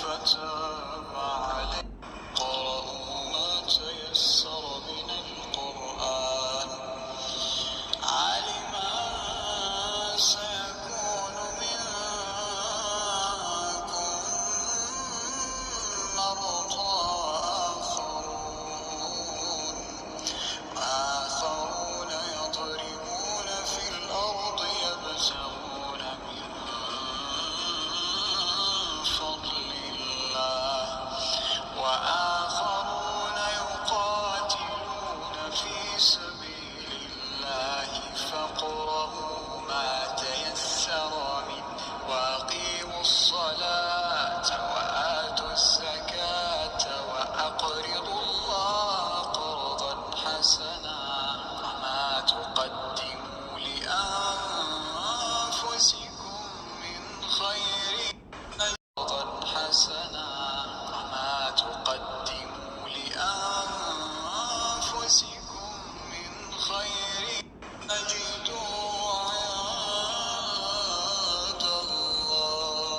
فتاب عليه. اقرءوا ما تيسر من القرآن، علم أن سيكون منكم مرضى آخرون يضربون في الأرض يبتغون من فضل الله، وآخرون يقاتلون في سبيل الله، فاقرءوا ما تيسر منه، وأقيموا الصلاة وآتوا الزكاة وأقرضوا الله قرضا حسنا، وما تقدموا لأنفسكم من خير قرضا حسنا، وما تقدموا لأنفسكم من خير تجدوه عند الله،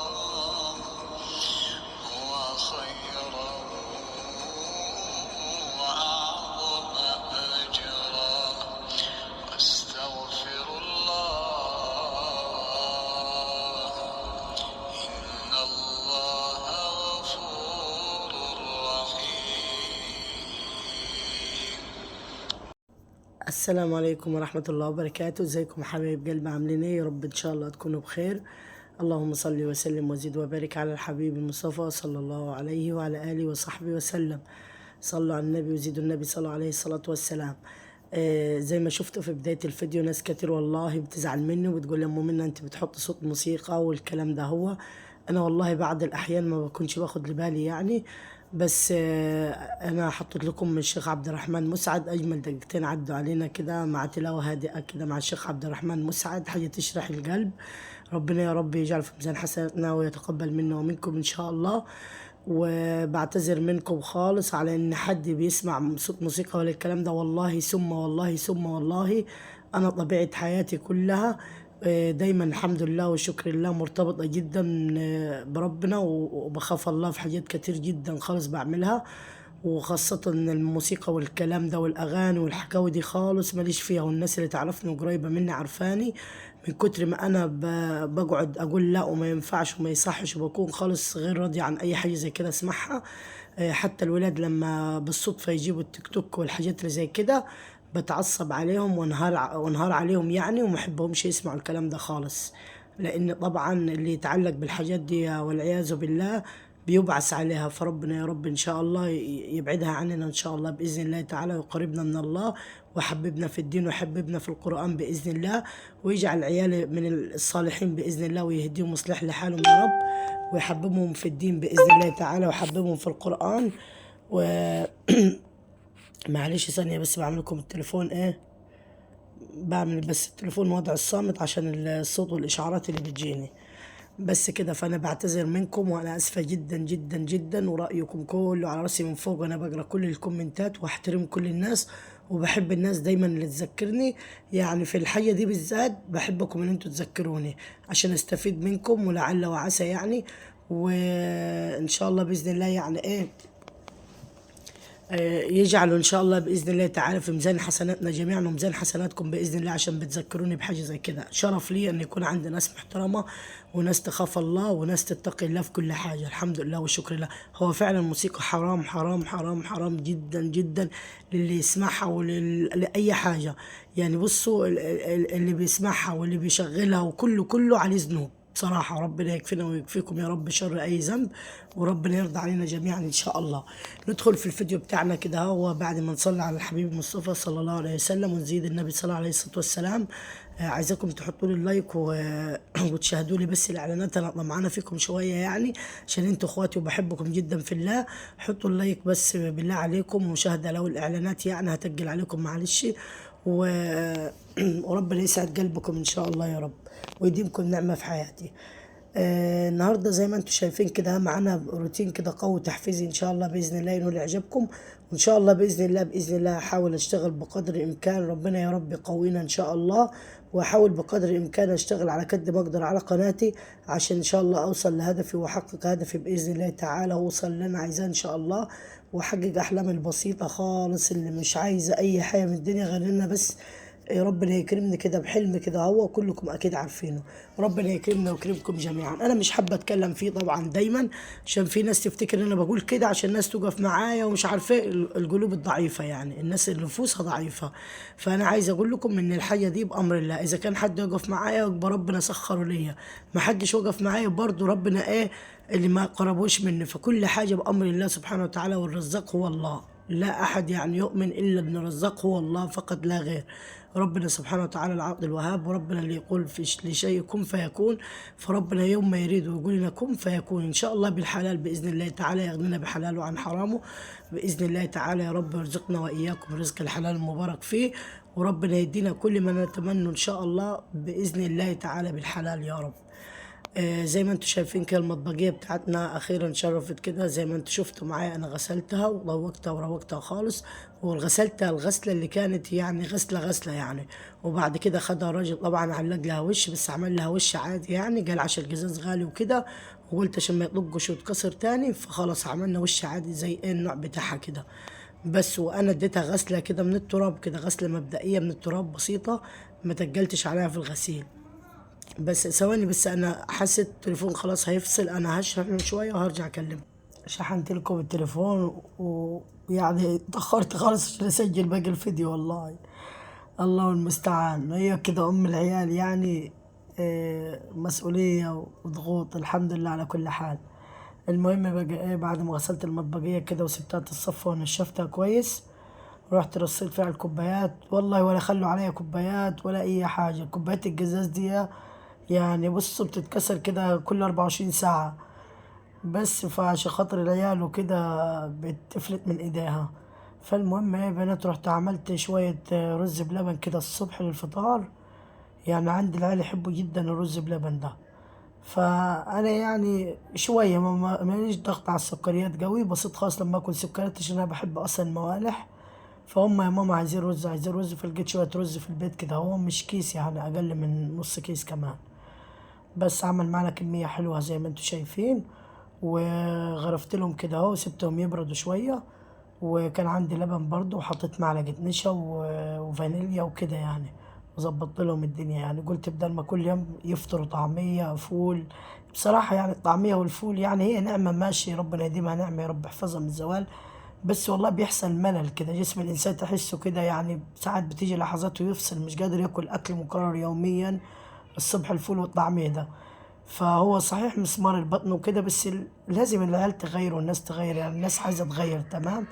هو خيرا وأعظم أجرا، واستغفروا الله إن الله غفور رحيم. السلام عليكم ورحمة الله وبركاته. ازيكم حبايب قلبي، عاملين ايه؟ يا رب ان شاء الله تكونوا بخير. اللهم صل وسلم وزد وبارك على الحبيب المصطفى صلى الله عليه وعلى آله وصحبه وسلم. صلوا على النبي وزيدوا النبي صلى عليه الصلاة والسلام. زي ما شفتوا في بداية الفيديو، ناس كتير والله بتزعل مني وبتقول يا ام منى انت بتحط صوت موسيقى والكلام ده. هو انا والله بعض الاحيان ما بكونش باخد لبالي يعني، بس انا حطيت لكم من الشيخ عبد الرحمن مسعد اجمل دقيقتين عدوا علينا كده مع تلاوة هادئة كده مع الشيخ عبد الرحمن مسعد، حاجة تشرح القلب. ربنا يا رب يجعل في ميزان حسناتنا ويتقبل منا ومنكم ان شاء الله. وبعتذر منكم خالص على ان حد بيسمع صوت موسيقى ولا الكلام ده، والله ثم والله ثم والله انا طبيعة حياتي كلها دايما الحمد لله والشكر لله مرتبطة جدا بربنا، وبخاف الله في حاجات كتير جدا خالص بعملها، وخاصة الموسيقى والكلام ده والأغاني والحكاوي دي خالص ماليش فيها. والناس اللي تعرفني وقريبة مني عارفاني، من كتر ما أنا بقعد أقول لا وما ينفعش وما يصحش، وبكون خالص غير راضي عن أي حاجة زي كده أسمعها. حتى الولاد لما بالصدفة يجيبوا التيك توك والحاجات اللي زي كده بتعصب عليهم وانهار عليهم يعني، وما احبهمش يسمعوا الكلام ده خالص، لأن طبعا اللي يتعلق بالحاجات دي والعياذ بالله بيبعث عليها. فربنا يا رب إن شاء الله يبعدها عننا إن شاء الله بإذن الله تعالى، ويقربنا من الله ويحببنا في الدين ويحببنا في القرآن بإذن الله، ويجعل عيالي من الصالحين بإذن الله، ويهديهم ويصلح لحالهم يا رب، ويحببهم في الدين بإذن الله تعالى، ويحببهم في القرآن. و معلش ثانية بس بعمل لكم التليفون ايه، بعمل بس التليفون وضع الصامت عشان الصوت والإشعارات اللي بتجيني بس كده. فأنا بعتذر منكم وأنا آسفة جدا جدا جدا، ورأيكم كله على رأسي من فوق، وأنا بقرأ كل الكومنتات وأحترم كل الناس وبحب الناس دايما اللي تذكرني يعني في الحاجة دي بالذات، بحبكم إن انتوا تذكروني عشان أستفيد منكم ولعل وعسى يعني. وإن شاء الله بإذن الله يعني إيه يجعلوا إن شاء الله بإذن الله تعالى في ميزان حسناتنا جميعا وميزان حسناتكم بإذن الله، عشان بتذكروني بحاجة زي كده. شرف لي أن يكون عندي ناس محترمة وناس تخاف الله وناس تتقي الله في كل حاجة، الحمد لله والشكر لله. هو فعلا الموسيقى حرام حرام حرام حرام جدا جدا للي يسمعها ولأي حاجة يعني. بصوا اللي بيسمعها واللي بيشغلها وكله كله عليه ذنوب بصراحة. ربنا يكفينا ويكفيكم يا رب شر أي ذنب، وربنا يرضى علينا جميعا إن شاء الله. ندخل في الفيديو بتاعنا كده، هو بعد ما نصلي على الحبيب المصطفى صلى الله عليه وسلم ونزيد النبي صلى الله عليه الصلاة والسلام. عايزاكم تحطوا لي اللايك وتشاهدوا لي بس الإعلانات، أنا طمعانة فيكم شوية يعني عشان انتوا إخواتي وبحبكم جدا في الله. حطوا اللايك بس بالله عليكم، ومشاهدة لو الإعلانات يعني هتقل عليكم معلش، وربنا يسعد قلبكم إن شاء الله يا رب ويديمكم نعمة في حياتي. النهارده زي ما انتم شايفين كده معانا روتين كده قوي تحفيزي ان شاء الله باذن الله ينول اعجابكم، وان شاء الله باذن الله باذن الله هحاول اشتغل بقدر الامكان. ربنا يا رب يقوينا ان شاء الله واحاول بقدر الامكان اشتغل على قد ما اقدر على قناتي عشان ان شاء الله اوصل لهدفي واحقق هدفي باذن الله تعالى، واوصل اللي انا عايزاه ان شاء الله، واحقق احلامي البسيطة خالص اللي مش عايزه اي حاجة من الدنيا غير ان بس ربنا يكرمني كده بحلم كده، هو كلكم اكيد عارفينه. ربنا يكرمنا ويكرمكم جميعا. انا مش حابة اتكلم فيه طبعا دايما عشان في ناس تفتكر ان انا بقول كده عشان الناس تقف معايا ومش عارفه إيه، القلوب الضعيفة يعني الناس اللي نفوسها ضعيفة. فانا عايز اقول لكم ان الحاجة دي بامر الله، اذا كان حد يقف معايا يبقى ربنا سخره ليا، ما حدش وقف معايا برضه ربنا ايه اللي ما قربوش مني. فكل حاجة بامر الله سبحانه وتعالى، والرزاق هو الله، لا أحد يعني يؤمن إلا بأن الرزاق هو الله فقط لا غير. ربنا سبحانه وتعالى العبد الوهاب، وربنا اللي يقول في لشيء كن فيكون، فربنا يوم ما يريد ويقول لنا كن فيكون إن شاء الله بالحلال بإذن الله تعالى، يغنينا بحلاله عن حرامه بإذن الله تعالى. يا رب يرزقنا وإياكم رزق الحلال المبارك فيه، وربنا يدينا كل ما نتمنى إن شاء الله بإذن الله تعالى بالحلال يا رب. زي ما انتم شايفين كده المطبقية بتاعتنا اخيرا شرفت كده، زي ما انتم شفتوا معايا انا غسلتها وضوقتها وروقتها خالص، وغسلتها الغسلة اللي كانت يعني غسلة غسلة يعني. وبعد كده خدها الراجل طبعا علق لها وش، بس عمل لها وش عادي يعني، قال عشان القزاز غالي وكده، وقلت عشان ما يطقش ويتكسر تاني، فخلاص عملنا وش عادي زي ايه النوع بتاعها كده بس. وانا اديتها غسلة كده من التراب كده، غسلة مبدئية من التراب بسيطة، ما تقلتش عليها في الغسيل. بس ثواني بس، انا حسيت التليفون خلاص هيفصل، انا هشحن شوية وهرجع اكلمكم. شحنت لكم التليفون ويعني اتاخرت خالص عشان اسجل باقي الفيديو والله، الله المستعان. هي كده ام العيال يعني مسؤولية وضغوط، الحمد لله على كل حال. المهم بقى ايه، بعد ما غسلت المطبقيه كده وسبتها تتصفى ونشفتها كويس، رحت رصيت فيها الكوبايات، والله ولا خلوا عليها كوبايات ولا اي حاجة. كوبايات الجزاز دي يعني بصوا بتتكسر كده كل 24 ساعة بس، فعشان خاطر العيال وكده بتفلت من ايديها. فالمهم ايه يا بنات، رحت عملت شوية رز بلبن كده الصبح للفطار، يعني عندي العيال يحبوا جدا الرز بلبن ده، فانا يعني شوية ماليش ضغط على السكريات قوي، بسيط خالص لما اكل سكريات عشان انا بحب اصلا الموالح. فهم يا ماما عايزين رز عايزين رز، فلقيت شوية رز في البيت كده، هو مش كيس يعني اقل من نص كيس كمان، بس عمل معنا كمية حلوة زي ما انتم شايفين. وغرفت لهم كده اهو، سبتهم يبردوا شوية، وكان عندي لبن برضو، وحطيت معلقة نشا وفانيليا وكده يعني، وظبطت لهم الدنيا يعني. قلت بدل ما كل يوم يفطروا طعمية فول، بصراحة يعني الطعمية والفول يعني هي نعمة، ماشي ربنا يديمها نعمة يا رب يحفظها من الزوال، بس والله بيحصل ملل كده، جسم الإنسان تحسه كده يعني ساعات بتيجي لحظات ويفصل، مش قادر ياكل أكل مكرر يوميا الصبح الفول والطعمية ده. فهو صحيح مسمار البطن وكده، بس لازم العيال تغير والناس تغير، يعني الناس عايزة تغير تمام.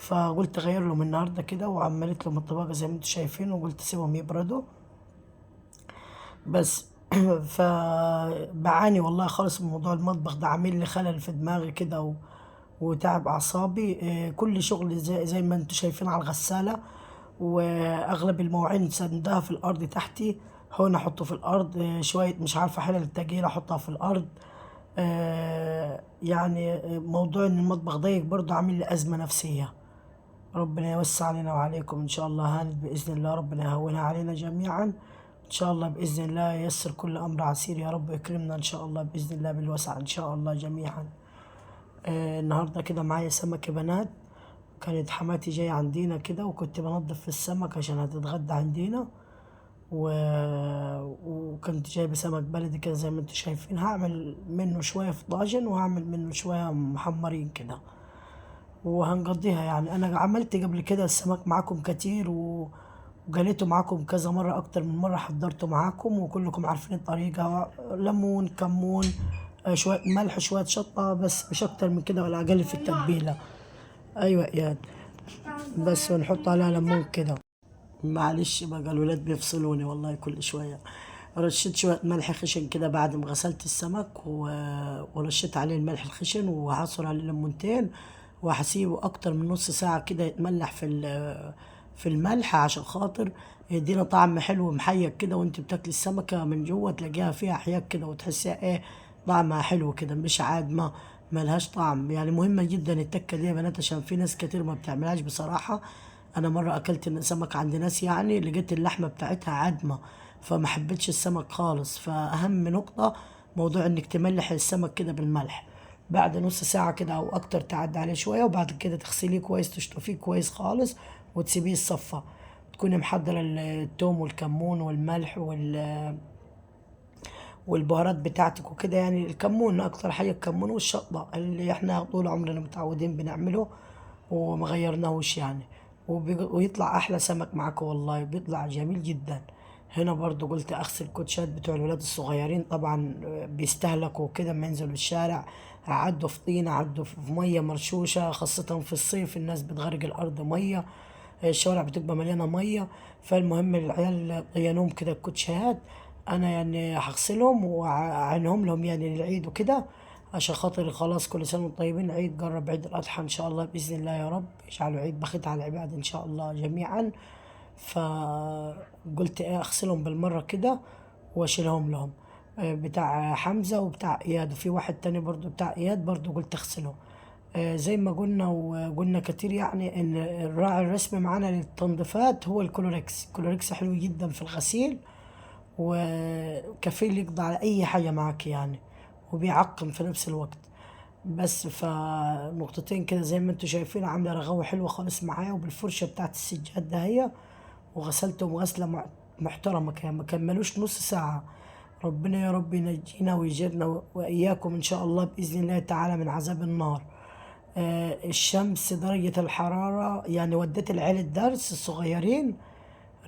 فقلت غير لهم النهاردة كده، وعملت لهم الطباقة زي ما انتم شايفين، وقلت سيبهم يبردوا بس. فبعاني والله خالص من موضوع المطبخ ده، عامل لي خلل في دماغي كده وتعب أعصابي. كل شغل زي ما انتم شايفين على الغسالة، وأغلب المواعين سندها في الأرض تحتي، هون أحطه في الأرض، شوية مش عارفة حلل التجيل أحطها في الأرض. يعني موضوع إن المطبخ ضيق برضه عامل لي أزمة نفسية. ربنا يوسع علينا وعليكم إن شاء الله، هانت بإذن الله، ربنا يهونها علينا جميعا إن شاء الله بإذن الله، ييسر كل أمر عسير يا رب، يكرمنا إن شاء الله بإذن الله بالوسع إن شاء الله جميعا. النهاردة كده معايا سمك يا بنات، كانت حماتي جاية عندينا كده، وكنت بنضف في السمك عشان هتتغدى عندينا، وكنت جايبة سمك بلدي كده زي ما انتم شايفين، هعمل منه شوية في طاجن وهعمل منه شوية محمرين كده وهنقضيها. يعني انا عملت قبل كده السمك معاكم كتير وقليته معاكم كذا مرة، اكتر من مرة حضرته معاكم، وكلكم عارفين الطريقة، ليمون كمون شوية ملح شوية شطة بس، مش اكتر من كده ولا اقل في التتبيلة. ايوه اياد بس، ونحط عليها ليمون كده. معلش بقى الولاد بيفصلوني والله كل شوية. رشيت شوية ملح خشن كده بعد ما غسلت السمك، ورشيت عليه الملح الخشن، وهعصر عليه ليمونتين، وهسيبه اكتر من نص ساعة كده يتملح في الملح عشان خاطر يدينا طعم حلو محيك كده، وانت بتاكلي السمكة من جوه تلاقيها فيها حياك كده، وتحسيها ايه طعمها حلو كده، مش عادمة ملهاش طعم. يعني مهمة جدا التكة دي يا بنات، عشان في ناس كتير ما بتعملهاش بصراحة. انا مرة اكلت سمك عند ناس يعني لقيت اللحمة بتاعتها عدمة، فما حبيتش السمك خالص. فأهم نقطة موضوع انك تملح السمك كده بالملح بعد نص ساعة كده او اكتر، تعدي عليه شوية، وبعد كده تغسليه كويس، تشطفيه كويس خالص، وتسيبيه يتصفى. تكوني محضرة التوم والكمون والملح والبهارات بتاعتك وكده. يعني الكمون اكتر حاجة، الكمون والشطة اللي احنا طول عمرنا متعودين بنعمله وما غيرناهوش يعني، ويطلع احلى سمك معاك والله، بيطلع جميل جدا. هنا برضو قلت اغسل كوتشات بتوع الولاد الصغيرين، طبعا بيستهلكوا كده لما ينزلوا الشارع، عدوا في طينة، عدوا في مية مرشوشة، خاصة في الصيف الناس بتغرق الارض مية، الشوارع بتبقى مليانة مية. فالمهم العيال طينوهم كده الكوتشات، انا يعني هغسلهم واعينهم لهم يعني للعيد وكده، عشان خاطر خلاص كل سنة وانتم طيبين. عيد قرب، عيد الاضحى ان شاء الله باذن الله يا رب يجعله عيد بخيت على العباد ان شاء الله جميعا. فقلت ايه اغسلهم بالمرة كده واشيلهم لهم، بتاع حمزة وبتاع اياد، وفي واحد تاني برضو بتاع اياد برضو قلت اغسله. زي ما قلنا وقلنا كتير يعني ان الراعي الرسمي معانا للتنظيفات هو الكلوركس. الكلوركس حلو جدا في الغسيل وكفيل يقضي على اي حاجة معاك يعني، وبيعقم في نفس الوقت. بس فنقطتين كده زي ما انتم شايفين، عاملة رغوة حلوة خالص معايا، وبالفرشة بتاعت السجاد ده هي، وغسلتهم غسلة محترمة كده، ما كملوش نص ساعة. ربنا يا رب ينجينا ويجيرنا وإياكم إن شاء الله بإذن الله تعالى من عذاب النار. الشمس درجة الحرارة يعني وديت العيال الدرس الصغيرين،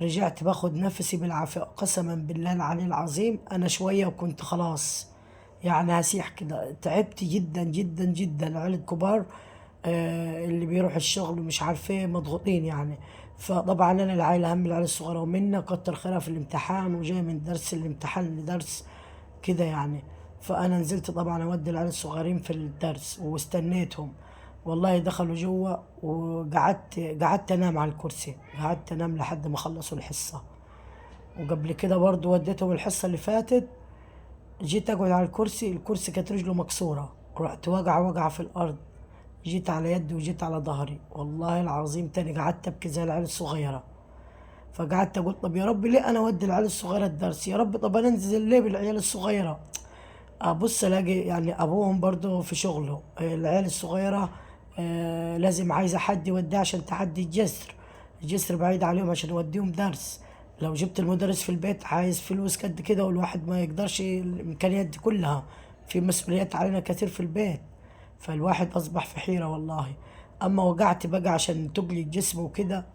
رجعت باخد نفسي بالعافية قسما بالله العلي العظيم. أنا شوية وكنت خلاص يعني هسيح كده، تعبت جدا جدا جدا. العيال الكبار اللي بيروح الشغل ومش عارف ايه مضغوطين يعني. فطبعا انا العيلة هم العيال الصغيرة، ومنا كتر خيرها في الامتحان وجاي من درس الامتحان لدرس كده يعني. فانا نزلت طبعا اودي العيال الصغيرين في الدرس واستنيتهم، والله دخلوا جوا وقعدت، قعدت انام على الكرسي، قعدت انام لحد ما خلصوا الحصة. وقبل كده برضو وديتهم الحصة اللي فاتت، جيت اقعد على الكرسي، الكرسي كانت رجله مكسورة، رحت وقع وقع في الارض، جيت على يدي وجيت على ظهري والله العظيم. تاني قعدت ابكي زي العيال الصغيرة. فقعدت اقول طب يا رب ليه انا اودي العيال الصغيرة الدرس يا رب، طب انا انزل ليه بالعيال الصغيرة؟ ابص الاقي يعني ابوهم برضو في شغله، العيال الصغيرة لازم عايزة حد يوديها عشان تعدي الجسر، الجسر بعيد عليهم عشان يوديهم درس. لو جبت المدرس في البيت عايز فلوس قد كده، والواحد ما يقدرش الامكانيات دي كلها، في مسؤوليات علينا كتير في البيت، فالواحد اصبح في حيرة والله. اما وقعت بقى عشان تقلي الجسم وكده،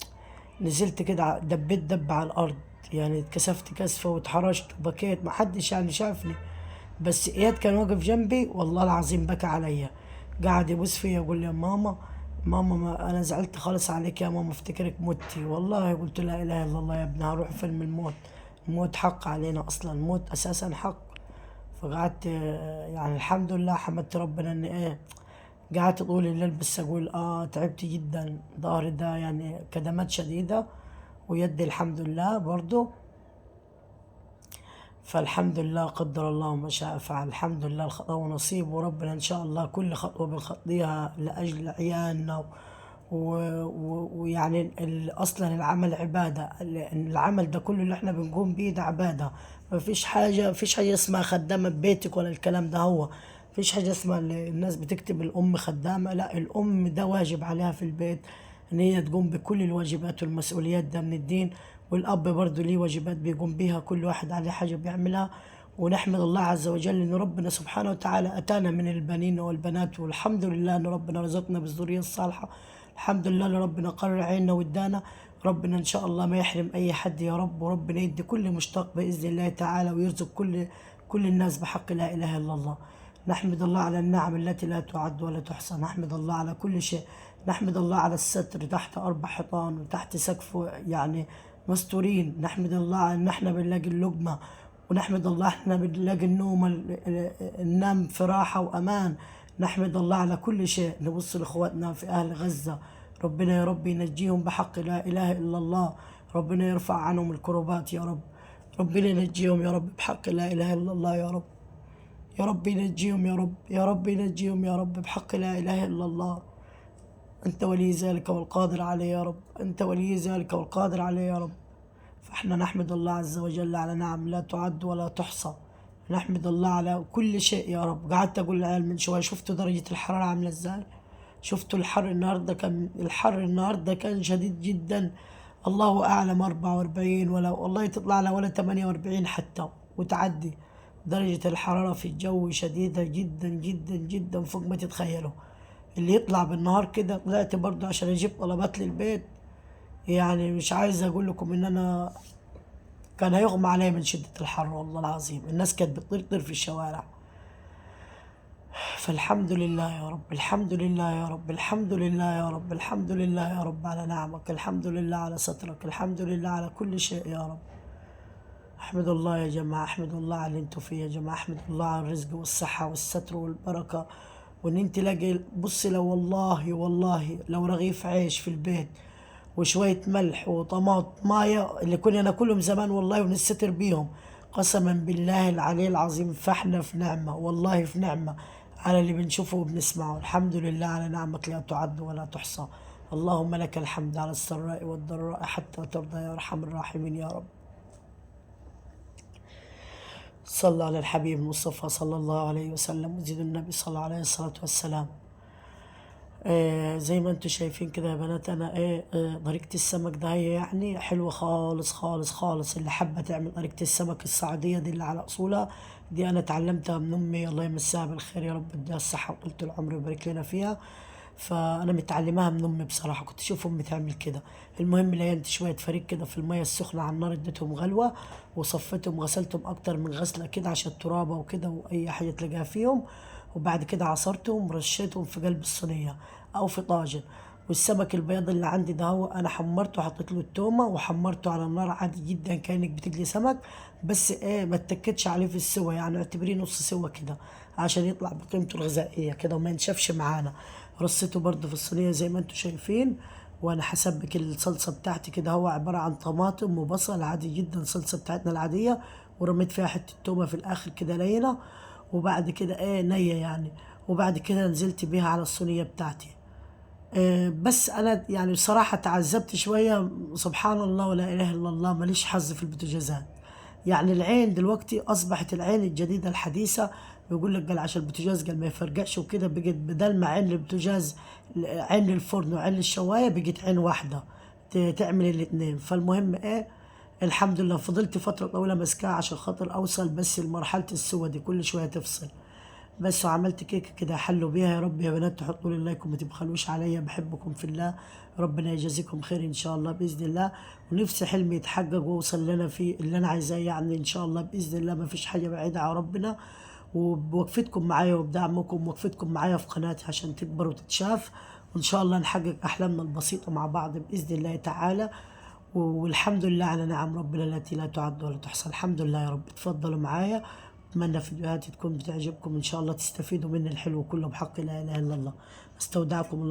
نزلت كده دبيت دب على الارض يعني، اتكسفت كسفة واتحرشت وبكيت، ما حدش يعني شافني، بس اياد كان واقف جنبي والله العظيم بكى عليا، قعد يبوس فيا يقول لي يا ماما ماما ما انا زعلت خالص عليك يا ماما، افتكرك متي والله. قلت لا اله الا الله يا ابني، هروح فين من الموت؟ الموت حق علينا اصلا، الموت اساسا حق. فقعدت يعني الحمد لله حمدت ربنا ان ايه، قعدت طول الليل بس اقول تعبت جدا، ظهري ده يعني كدمات شديدة، ويدي الحمد لله برضو. فالحمد لله قدر الله ما شاء فعل، الحمد لله الخطأ ونصيب، وربنا إن شاء الله كل خطوة بنخطيها لأجل عيالنا ويعني أصلا العمل عبادة، العمل ده كله اللي احنا بنقوم بيه ده عبادة. ما فيش حاجة، فيش حاجة اسمها خدامة ببيتك ولا الكلام ده، هو فيش حاجة اسمها الناس بتكتب الأم خدامة، لا الأم ده واجب عليها في البيت إن هي تقوم بكل الواجبات والمسؤوليات ده من الدين، والأب برضه ليه واجبات بيقوم بيها، كل واحد عليه حاجة بيعملها. ونحمد الله عز وجل إن ربنا سبحانه وتعالى أتانا من البنين والبنات، والحمد لله إن ربنا رزقنا بالذرية الصالحة، الحمد لله إن ربنا قرر عيننا وادانا، ربنا إن شاء الله ما يحرم أي حد يا رب، وربنا يدي كل مشتاق بإذن الله تعالى، ويرزق كل الناس بحق لا إله إلا الله. نحمد الله على النعم التي لا تعد ولا تحصى، نحمد الله على كل شيء، نحمد الله على الستر تحت 4 حيطان وتحت سقف يعني مستورين، نحمد الله على إن إحنا بنلاقي اللقمة، ونحمد الله إحنا بنلاقي النوم ننام في راحة وأمان، نحمد الله على كل شيء. نبص لإخواتنا في أهل غزة، ربنا يا رب ينجيهم بحق لا إله إلا الله، ربنا يرفع عنهم الكربات يا رب، ربنا ينجيهم يا رب بحق لا إله إلا الله يا رب، يا رب ينجيهم يا رب، يا رب ينجيهم يا رب بحق لا إله إلا الله. أنت ولي ذلك والقادر عليه يا رب، أنت ولي ذلك والقادر عليه يا رب. فاحنا نحمد الله عز وجل على نعم لا تعد ولا تحصى، نحمد الله على كل شيء يا رب. قعدت اقول للعيال من شوية، شفتوا درجه الحرارة عامله ازاي؟ شفتوا الحر النهارده كان، الحر النهارده كان شديد جدا، الله اعلم 44 ولا والله تطلع على ولا 48 حتى وتعدي. درجة الحرارة في الجو شديدة جدا جدا جدا فوق ما تتخيلوا. اللي يطلع بالنهار كده، طلعت برضو عشان اجيب طلبات للبيت، يعني مش عايز اقول لكم ان انا كان هيغمى علي من شدة الحر والله العظيم. الناس كانت بتطير في الشوارع. فالحمد لله يا رب، الحمد لله يا رب، الحمد لله يا رب، الحمد لله يا رب على نعمك، الحمد لله على سترك، الحمد لله على كل شيء يا رب. احمد الله يا جماعة، احمد الله على اللي انتوا فيه يا جماعة، احمد الله على الرزق والصحة والستر والبركة، وان انت لاقي. بصي لو والله والله لو رغيف عيش في البيت وشوية ملح وطماطماية اللي كنا ناكلهم زمان والله ونستر بيهم، قسما بالله العلي العظيم فاحنا في نعمة، والله في نعمة على اللي بنشوفه وبنسمعه. الحمد لله على نعمك لا تعد ولا تحصى. اللهم لك الحمد على السراء والضراء حتى ترضى يا أرحم الراحمين يا رب. صلى على الحبيب المصطفى صلى الله عليه وسلم وزيد النبي صلى الله عليه الصلاة والسلام. زي ما انتم شايفين كده يا بنات، انا طريقة السمك ده هي يعني حلوة خالص خالص خالص. اللي حابة تعمل طريقة السمك السعودية دي اللي على اصولها دي، انا اتعلمتها من امي الله يمسها بالخير يا رب، اديها الصحة وطولة العمر ويبارك لنا فيها. فانا متعلماها من امي بصراحة، كنت اشوف امي تعمل كده. المهم لينت شوية فريق كده في المية السخنة على النار، اديتهم غلوة وصفتهم غسلتهم اكتر من غسلة كده عشان الترابة وكده واي حاجة تلاقيها فيهم. وبعد كده عصرتهم ورشيتهم في قلب الصينية او في طاجن. والسمك البيض اللي عندي ده هو انا حمرته، حطيت له التومه وحمرته على النار عادي جدا كانك بتقلي سمك، بس ما اتكتش عليه في السوا، يعني اعتبريه نص سوا كده عشان يطلع بقيمته الغذائية كده وما ينشفش معانا. رصيته برده في الصينية زي ما انتم شايفين. وانا حسبك الصلصه بتاعتي كده، هو عبارة عن طماطم وبصل عادي جدا، الصلصه بتاعتنا العادية، ورميت فيها حتة تومة في الاخر كده لينه، وبعد كده نيه يعني. وبعد كده نزلت بيها على الصينية بتاعتي. بس انا يعني بصراحة تعذبت شوية، سبحان الله ولا اله الا الله، ماليش حظ في البوتاجازات. يعني العين دلوقتي اصبحت العين الجديدة الحديثة، بيقول لك قال عشان البوتاجاز قال ما يفرقعش وكده، بقت بدل ما عين البوتاجاز عين للفرن وعين للشوايه، بقت عين واحدة تعمل الاثنين. فالمهم الحمد لله فضلت فترة طويلة ماسكاها عشان خاطر اوصل بس لمرحلة السوا دي، كل شوية تفصل بس. وعملت كيكة كده حلوا بيها يا رب. يا بنات تحطوا لي لايك وما تبخلوش عليا، بحبكم في الله، ربنا يجازيكم خير ان شاء الله باذن الله. ونفسي حلمي يتحقق واوصل لنا في اللي انا عايزاه يعني ان شاء الله باذن الله، ما فيش حاجة بعيدة على ربنا. وبوقفتكم معايا وبدعمكم ووقفتكم معايا في قناتي عشان تكبر وتتشاف، وان شاء الله نحقق احلامنا البسيطة مع بعض باذن الله تعالى. والحمد لله على نعم ربنا التي لا تعد ولا تحصى، الحمد لله يا رب. تفضلوا معايا، اتمنى فيديوهاتي تكون بتعجبكم ان شاء الله، تستفيدوا من الحلو كله بحق لا اله الا الله. استودعكم الله.